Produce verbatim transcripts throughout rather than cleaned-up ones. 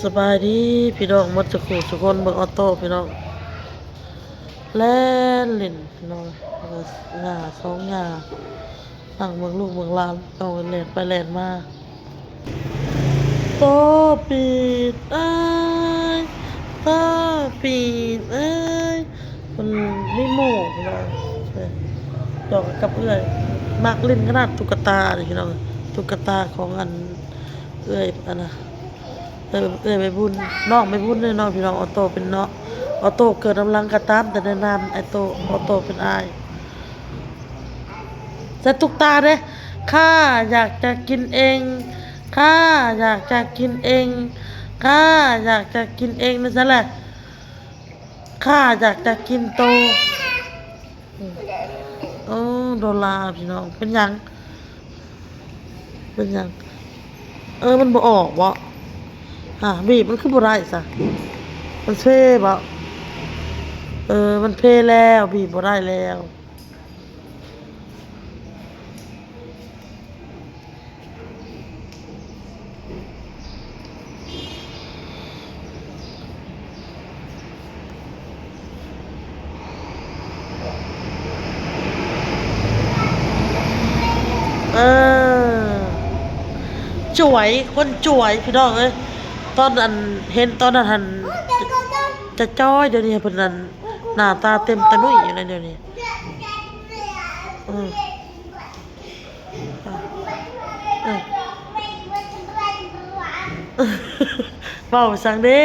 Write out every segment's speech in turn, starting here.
สบายดีพี่น้องหมดสุขุสุคน เบิ่งออโต้พี่น้อง แล่นเล่นพี่น้อง หญ้าสองหญ้า นั่งเบิ่งลูกเบิ่งหลาน น้องแล่นไปแล่นมา โตปีดเอ้ย โตปีดเอ้ย มันมีหมู่พี่น้อง เออ หยอกกับเอื้อย มักเล่นขนาดตุ๊กตานี่พี่น้อง ตุ๊กตาของอัน เอื้อยอันน่ะ เออ เอื้อยใบบุญ น้องใบบุญเด้อเนาะพี่น้อง ออโต้เป็นเนาะ ออโต้เกิดนำหลังก็ตาม แต่ในนามไอ้โต้ ออโต้เป็นอ้าย ใส่ตุ๊กตาเด้ ข้าอยากจะกินเอง ข้าอยากจะกินเอง ข้าอยากจะกินเอง นั่นซะแหละ ข้าอยากจะกินโต อืม โอ้ โดราพี่น้อง เป็นหยัง เป็นหยัง เออ มันบ่ออกบ่ อ่ะ บีบมันคือบ่ได้ซะ มันเซบ่ เออ มันเพแล้ว บีบบ่ได้แล้ว เออ จ๋วย คนจ๋วย พี่น้องเอ้ย ตอนอัน เห็นตอนนั้นหัน จะจ้อย เดี๋ยวนี้เพิ่นนั่น หน้าตาเต็มตะหนุ่ยอยู่แล้วเดี๋ยวนี้ อืม เออ เว้าซังเด้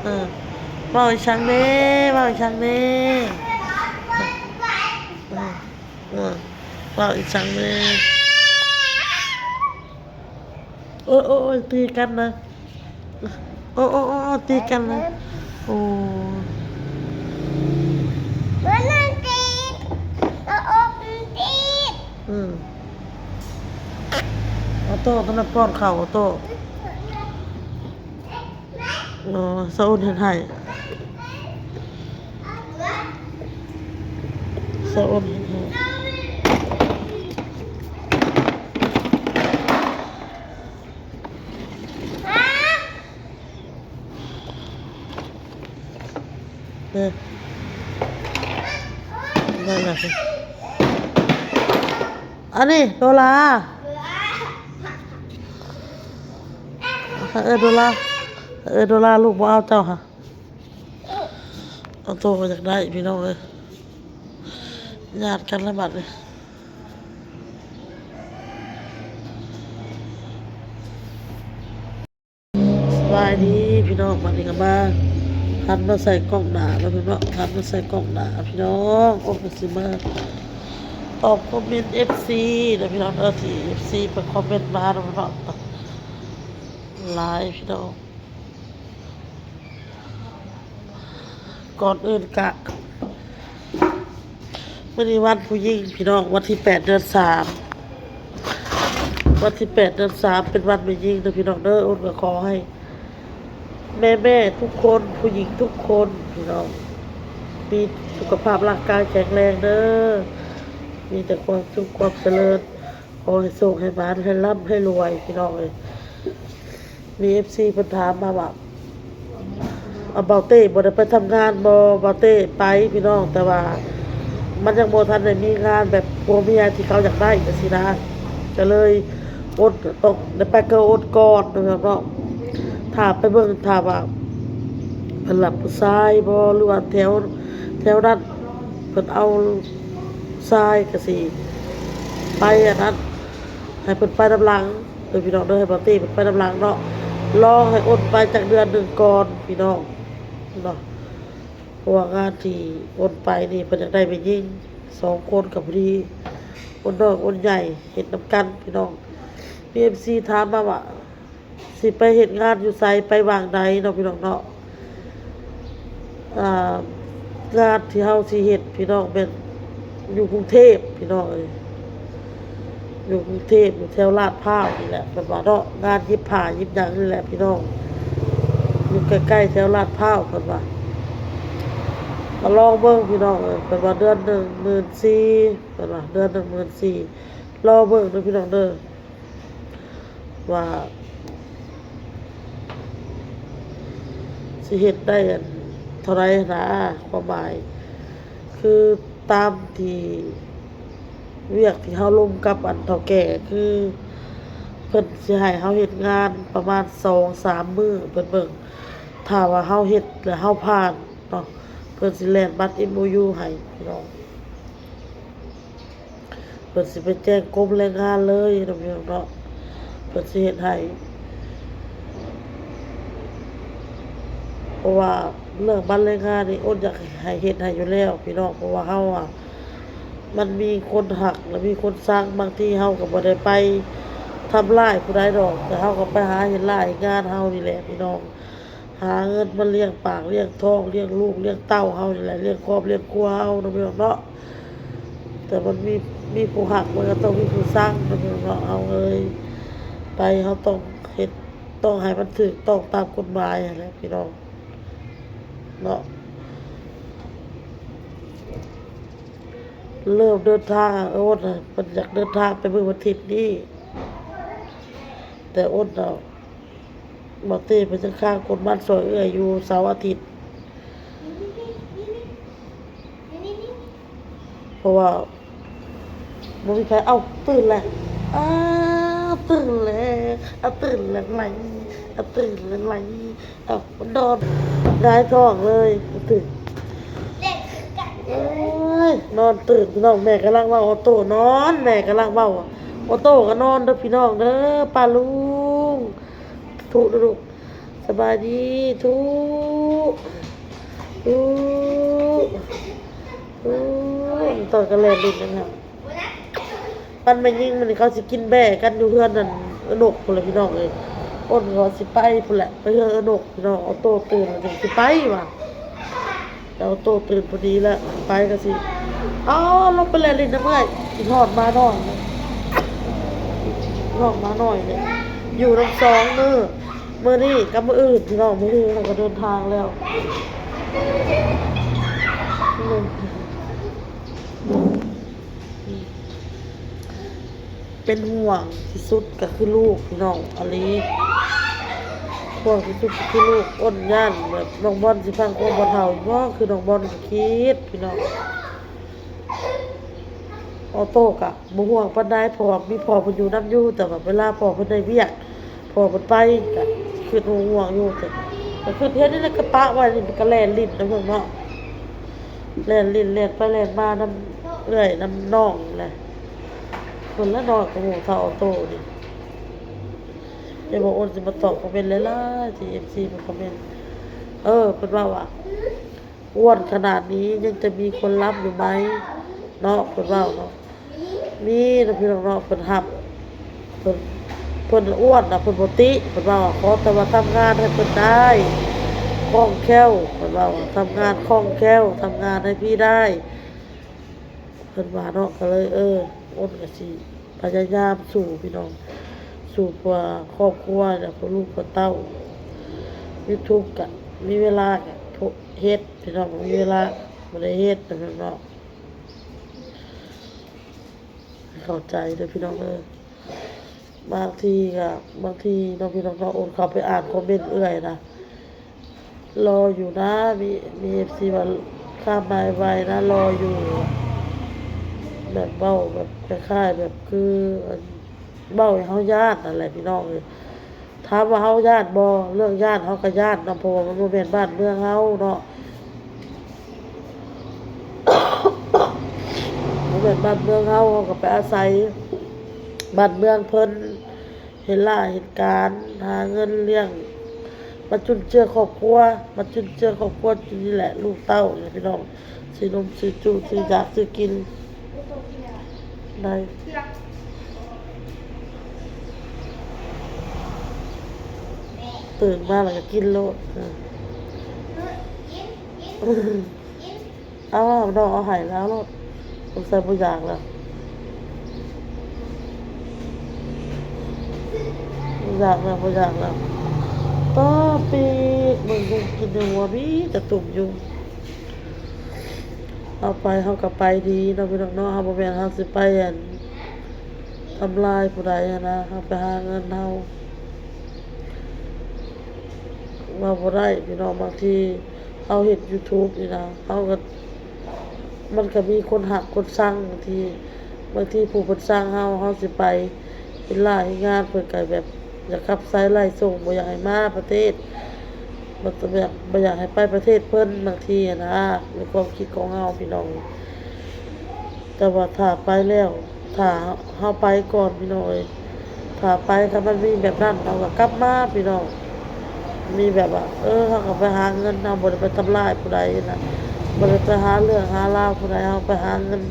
เออ เว้าซังเด้ เว้าซังเด้ เออ เออ เว้าอีกซังเด้ โอ้ย โอ้ย โอ้ย ตีกันนะ โอ้ โอ้ โอ้ โอ้ ตีกันนะ โอ้ มันนั่นติด เอาอกมันติด อืม ออโต้ต้องมาป้อนข้าวออโต้ อ๋อ สะอ้นเฮ็ดให้ สะอ้นเฮ็ดให้ เออ นั่นน่ะสิ อันนี้โดรา เออ โดรา เออ โดรา ลูกบ่เอาเจ้าค่ะ เอาตัวมาจากได้พี่น้องเอ้ย ญาติกันละบัดเลย สบายดีพี่น้อง วันนี้ก็มาหันมาใส่กล้องหน้าแล้วพี่น้อง หันมาใส่กล้องหน้าพี่น้อง โอ้ย ก็สิมาตอบคอมเมนต์เอฟซีนะพี่น้องเด้อ ที่เอฟซีไปคอมเมนต์มานะพี่น้อง หลายพี่น้อง ก่อนอื่นกะ มื้อนี้วันผู้หญิงพี่น้อง วันที่แปดเดือนสาม วันที่แปดเดือนสามเป็นวันแม่หญิงเด้อพี่น้องเด้อ อ้นก็ขอให้แม่ๆทุกคน ผู้หญิงทุกคนพี่น้อง มีสุขภาพร่างกายแข็งแรงเด้อ มีแต่ความสุขความเจริญ ขอให้โชคให้หมาน ให้ร่ำให้รวยพี่น้องเอ้ย มีเอฟซีเพิ่นถามมาว่า อ่ะ บ่าวเต้บ่ได้ไปทำงานบ่ บ่าวเต้ไปพี่น้อง แต่ว่ามันยังบ่ทันได้มีงานแบบผัวเมียที่เขาอยากได้จังซี้นะ ก็เลยอด ต้องได้ไปก็อดก่อนนะครับเนาะ ถ้าไปเบิ่ง ถ้าว่าเพิ่นรับผู้ชายบ่ หรือว่าแถว แถวนั้นเพิ่นเอาชายก็สิไปอันนั้น ให้เพิ่นไปนำหลังเด้อพี่น้องเด้อ ให้บ่าวเต้เพิ่นไปนำหลังเนาะ รอให้อ้นไปจักเดือนหนึ่งก่อนพี่น้องเนาะ เพราะว่างานที่อ้นไปนี่เพิ่นอยากได้แม่หญิงสองคนก็พอดี อ้นน้อยอ้นใหญ่เฮ็ดนำกันพี่น้อง มีเอฟซีถามมาว่า สิไปเฮ็ดงานอยู่ไส ไปหว่างใดเนาะพี่น้องเนาะ อ่า งานที่เฮาสิเฮ็ดพี่น้องแม่นอยู่กรุงเทพฯพี่น้องเอ้ย อยู่กรุงเทพฯ อยู่แถวลาดพร้าวนี่แหละ เพิ่นว่าเนาะ งานเย็บผ้าเย็บหยังนี่แหละพี่น้อง อยู่ใกล้ๆแถวลาดพร้าวเพิ่นว่า มาลองเบิ่งพี่น้องเอ้ย เพิ่นว่าเดือนหนึ่งหมื่นสี่ เพิ่นว่าเดือนหนึ่งหมื่นสี่ รอเบิ่งเด้อพี่น้องเด้อ ว่า สิเฮ็ดได้อันเท่าใดหั้นนะ ความหมาย คือตามที่เวียกที่เฮาลมกับอันเฒ่าแก่ คือเพิ่นสิให้เฮาเฮ็ดงานประมาณสองสามมื้อ เพิ่นเบิ่ง ถ้าว่าเฮาเฮ็ดแล้วเฮาผ่านเนาะ เพิ่นสิแล่นบัตร เอ็ม โอ ยู ให้พี่น้อง เพิ่นสิไปแจ้งกรมแรงงานเลยเนาะพี่น้องเนาะ เพิ่นสิเฮ็ดให้ เพราะว่าเรื่องบัตรแรงงานนี่อ้นอยากให้เฮ็ดให้อยู่แล้วพี่น้อง เพราะว่าเฮาอะ มันมีคนฮักและมีคนซัง บางทีเฮาก็บ่ได้ไปทำร้ายผู้ใดดอก แต่เฮาก็ไปหาเฮ็ดร้ายเฮ็ดงานเฮานี่แหละพี่น้อง หาเงินมาเลี้ยงปากเลี้ยงท้อง เลี้ยงลูกเลี้ยงเต้าเฮานี่แหละ เลี้ยงครอบเลี้ยงครัวเฮาเนาะพี่น้องเนาะ แต่มันมี มีผู้ฮักมันก็ต้องมีผู้ซังเนาะพี่น้องเนาะ เฮาเอ้ย ไปเฮาต้องเฮ็ด ต้องให้มันถูกต้องตามกฎหมายหั้นแหละพี่น้องเนาะ เริ่มเดินทางอะ อ้นอะ เพิ่นอยากเดินทางไปมื้อวันอาทิตย์นี้ แต่อ้นอะ บ่าวเต้เพิ่นยังค้างคนงานซอยเอื้อยอยู่เสาร์อาทิตย์ เพราะว่าบ่มีไผ เอ้า ตื่นแล้ว อ้าว ตื่นแล้ว อ้าว ตื่นแล้วไหม อ้าว ตื่นแล้วไหม เอ้า มันนอนหงายท้องเลย มันตื่น โอ้ย นอนตื่นพี่น้อง แม่กำลังเว้าออโต้นอน แม่กำลังเว้า ออโต้ก็นอนเด้อพี่น้องเด้อ ป้าลุง ทุดูลูก สบายดี ทุ ทุ ทุ ตอนกะแลนดินนะคะ ปันแม่ยิ่งมันเขาสิกินแบ่กันอยู่เฮือนนั่น นกพู้นแหละพี่น้องเอ้ย อ้นเขาสิไปพู้นแหละ ไปเฮือนนกพี่น้อง ออโต้ตื่นแล้วจังสิไปว่ะ แล้วออโต้ตื่นพอดีแล้ว ไปก็สิ อ๋อ ลงไปแลนดินน้ำเอื้อย คิดฮอดหมาน้อย คิดฮอดหมาน้อยเนี่ย อยู่นำสองมื้อ มื้อนี้กับมื้ออื่นพี่น้อง มื้ออื่นเราก็เดินทางแล้ว เป็นห่วงที่สุดก็คือลูกพี่น้อง อันนี้ ห่วงที่สุดก็คือลูก อ้นย้านแบบน้องบอลสิฟังความบ่เฒ่าอีกบ่ คือน้องบอลก็คิดพี่น้อง ออโต้ก็บ่ห่วงปานใด เพราะว่ามีพ่อเพิ่นอยู่นำอยู่ แต่ว่าเวลาพ่อเพิ่นได้เวียก พ่อเพิ่นไปก็คิดห่วงอยู่ แต่ก็คิดเฮ็ดนี่แหละ ก็ปะไว้นี่ มันก็แล่นเล่นนำเพิ่นเนาะ แล่นเล่นแล่นไปแล่นมานำเอื้อยนำน้องนี่แหละ เพิ่นละน้อยกว่าหมู่เฒ่าออโต้นี่ อย่าบอกอ้นสิมาตอบคอมเมนต์หลายๆ ที่ เอฟซี มาคอมเมนต์ เออ เพิ่นว่าว่า อ้วนขนาดนี้ยังจะมีคนรับอยู่ไหม เนาะ เพิ่นว่าเนาะ มีนะพี่น้องเนาะ เพิ่นรับ เพิ่น เพิ่นอ้วนนะ เพิ่นบ่ติ เพิ่นว่าขอแต่ว่าทำงานให้เพิ่นได้คล่องแคล่ว เพิ่นว่าทำงานคล่องแคล่ว ทำงานให้พี่ได้ เพิ่นว่าเนาะ ก็เลย เออ อ้นก็สิพยายามสู้พี่น้อง สู้เพื่อครอบครัวและเพื่อลูกเพื่อเต้า YouTube ก็มีเวลาก็เฮ็ดพี่น้อง มีเวลาบ่ได้เฮ็ดนะพี่น้องเนาะ เข้าใจเด้อพี่น้องเด้อ บางทีก็ บางทีเนาะพี่น้องเนาะ อ้นเข้าไปอ่านคอมเมนต์เอื้อยนะ รออยู่นะ มี มี เอฟซี ว่าข้ามมาไวๆนะ รออยู่ แบบเว้าแบบคล้ายๆ แบบคือ อัน เว้าให้เฮาย้านนั่นแหละพี่น้องเอ้ย ถามว่าเฮาย้านบ่ เรื่องย้านเฮาก็ย้านเนาะ เพราะว่ามันบ่แม่นบ้านเมืองเฮาเนาะ บ่แม่นบ้านเมืองเฮา เฮาก็ไปอาศัยบ้านเมืองเพิ่น เฮ็ดร้านเฮ็ดการ หาเงินเลี้ยง มาจุนเจือครอบครัว มาจุนเจือครอบครัวอยู่นี่แหละ ลูกเต้านี่พี่น้อง ซื้อนมซื้อจูซื้อยาซื้อกิน ได้ ตื่นมาแล้วก็กินโลด เออ เอา น้องเอาให้แล้วโลด สงสัยบ่อยากแล้ว บ่อยากแล้ว บ่อยากแล้ว ต่อปีก มึงคงกินอยู่ว่ามีแต่ตุ่มยุง เอาไป เฮาก็ไปดีเนาะพี่น้องเนาะ เฮาบ่แม่นเฮาสิไป อัน ทำลายผู้ใดหั้นนะ เฮาไปหาเงินเฮา ว่าบ่ได้พี่น้อง บางทีเฮาเฮ็ดยูทูบนี่นะ เฮาก็ มันก็มีคนฮักคนซัง บางที บางทีผู้เพิ่นซังเฮา เฮาสิไปเฮ็ดลาเฮ็ดงาน เพิ่นก็แบบอยากขับสายไล่ส่ง บ่อยากให้มาประเทศ บ่ บ่อยาก บ่อยากให้ไปประเทศเพิ่น บางทีหั้นนะ ในความคิดของเฮาพี่น้อง แต่ว่าถ้าไปแล้ว ถ้าเฮาไปก่อนพี่น้องเอ้ย ถ้าไป ถ้ามันมีแบบนั้น เฮาก็กลับมาพี่น้อง มีแบบว่า เออ เฮาก็ไปหาเงิน เฮาบ่ได้ไปทำร้ายผู้ใดนะ บ่ได้ไปหาเรื่องหาราวผู้ใด เฮาไปหาเงิน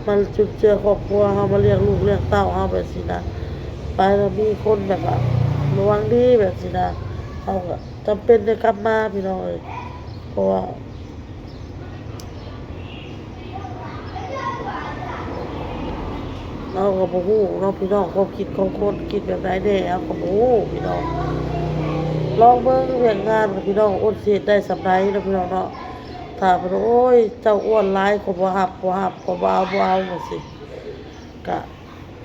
มาจุนเจือครอบครัวเฮา มาเลี้ยงลูกเลี้ยงเต้าเฮาแบบซี้นะ ไปแล้วมีคนแบบว่าหวังดีแบบซี้นะ เฮาก็จำเป็นได้กลับมาพี่น้องเอ้ย เพราะว่า เฮาก็บ่ฮู้เนาะพี่น้อง ความคิดของคนคิดแบบใดแน่ เฮาก็บ่ฮู้พี่น้อง ลองเบิ่งเวียกงานพี่น้อง อ้นสิเฮ็ดได้ส่ำใดเนาะพี่น้องเนาะ ถ้าเพิ่น โอ้ย เจ้าอ้วนหลาย ข้อยบ่ฮับ บ่ฮับ ข้อยบ่เอา บ่เอา จั่งซี้ ก็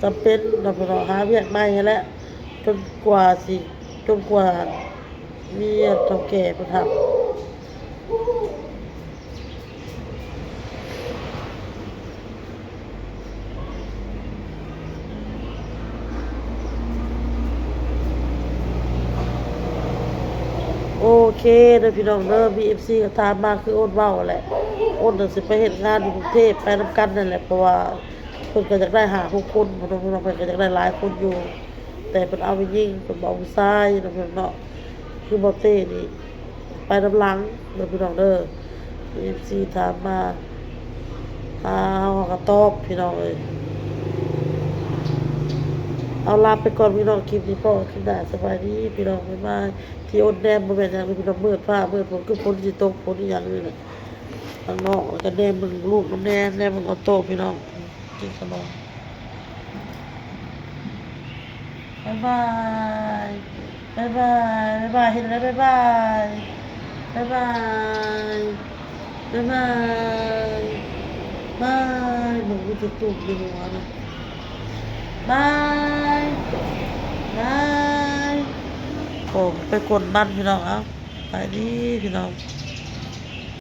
จำเป็นเนาะพี่น้อง หาเวียกใหม่หั้นแหละ จนกว่าสิ จนกว่ามีเฒ่าแก่เพิ่นฮับ โอเคเด้อพี่น้องเด้อ มี เอฟซี ก็ถามมาคืออ้นเว้าแหละ อ้นน่ะสิไปเฮ็ดงานอยู่กรุงเทพฯ ไปนำกันนั่นแหละ เพราะว่าเพิ่นก็อยากได้ห้าหกคน พี่น้อง เพิ่นก็อยากได้หลายคนอยู่ แต่เพิ่นเอาผู้หญิง เพิ่นบ่เอาผู้ชายเนาะพี่น้องเนาะ คือบ่าวเต้นี่ ไปนำหลังเด้อพี่น้องเด้อ เอฟซี ถามมา หาเฮาก็ตอบพี่น้องเอ้ย เอาลาไปก่อนพี่น้อง คลิปนี้พ้อกันคลิปหน้า สบายดีพี่น้อง บ๊ายบาย ที่อ้นแนมบ่แม่นหยังเลยพี่น้อง มืดฟ้ามืดฝน คือฝนสิตก ฝนอีหยังนี่แหละ ข้างนอก แล้วก็แนมเบิ่งลูกนำแน่ แนมเบิ่งออโต้พี่น้อง กินขนม บ๊ายบาย บ๊ายบาย บ๊ายบาย เฮ็ดแล้ว บ๊ายบาย บ๊ายบาย บ๊ายบาย บาย มันก็จะตุ่มอยู่หัวนะ บาย บาย โอ้ ไปกวนมันพี่น้อง เอ้า ไปดีพี่น้อง